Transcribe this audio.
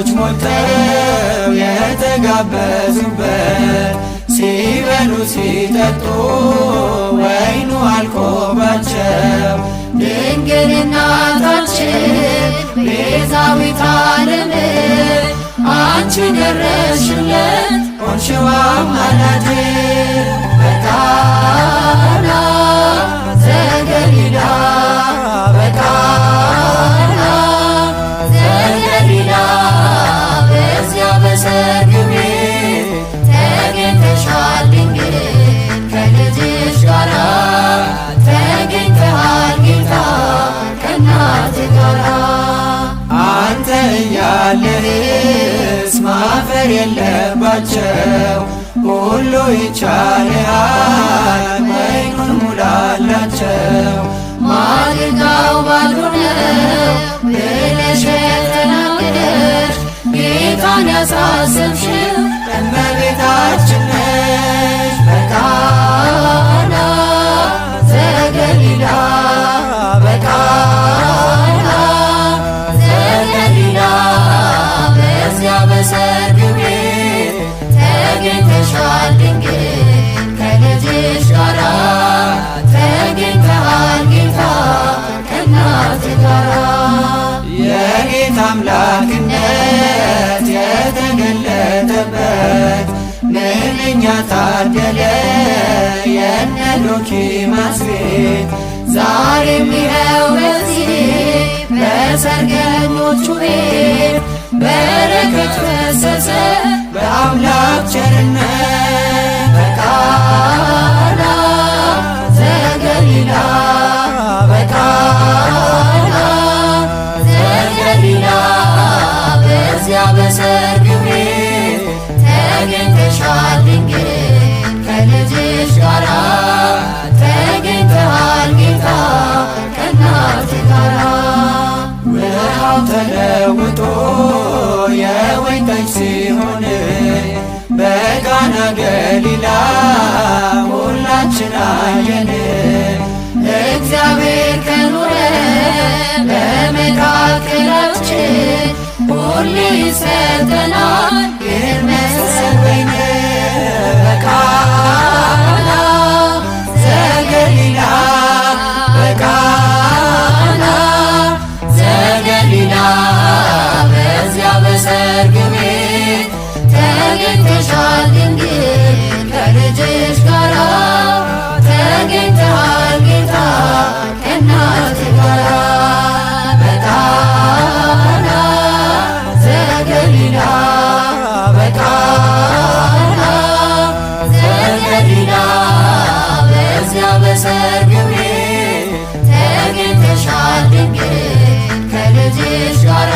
ሰዎች ሞልተው የተጋበዙበት ሲበሉ ሲጠጡ ወይኑ አልቆባቸው። ድንግል እናታችን ቤዛዊተ ዓለም፣ አንቺ ደረስሽለት ሆንሽው አማላጅ። በቃና ዘገሊላ፣ በቃና ዘገሊላ፣ በዚያ በሰርግ ቤት ተገኝተሻል ድንግል ከልጅሽ ጋራ፣ ተገኝተሃል ጌታ ከእናትህ ጋራ። አንተ እያለህስ ማፈር የለባቸው፣ ሁሉ ይቻልሃል ወይኑን ሙላላቸው። ማድጋው ባዶ ነው ብለሽ የተናገርሽ፣ ጌታን ያሳሰብሽው እመቤታችን ነሽ። በቃና ዘገሊላ፣ በቃና ዘገሊላ፣ በዚያ በሰርግ ቤት ተገኝተሻል ድንግል ከልጅሽ ጋራ፣ ተገኝተሃል ጌታ ከእናትህ ጋራ። የጌታ አምላክነት የተገለጠበት ምንኛ ታደለ የነ ዶኪማስ ቤት። ዛሬም ይኸው በዚህ በሰርገኞቹ ቤት በረከት ፈሰሰ በአምላክ ቸርነት። በቃና ዘገሊላ፣ በቃና ዘገሊላ፣ በዚያ በሰርግ ቤት ተገኝተሻል ድንግል ከልጅሽ ጋራ፣ ተገኝተሃል ጌታ ከእናትህ ጋራ። ውሃው ተለውጦ የወይን ጠጅ ሲሆን በቃና ገሊላ ሁላችን አየን። እግዚአብሔር ከኖረ በመካከላችን ሁሌ ይሰጠናል ይህን መሰል ወይን። በቃና ዘገሊላ፣ በቃና ዘገሊላ፣ በዚያ በሰርግ ቤት ተገኝተሻል ድንግል ከልጅሽ ጋራ፣ ተገኝተሃል ጌታ ከእናትህ ጋራ። በቃና ዘገሊላ፣ በቃና ዘገሊላ፣ በዚያ በሰርግ ቤት ተገኝተሻል ድንግል ከልጅሽ ጋራ።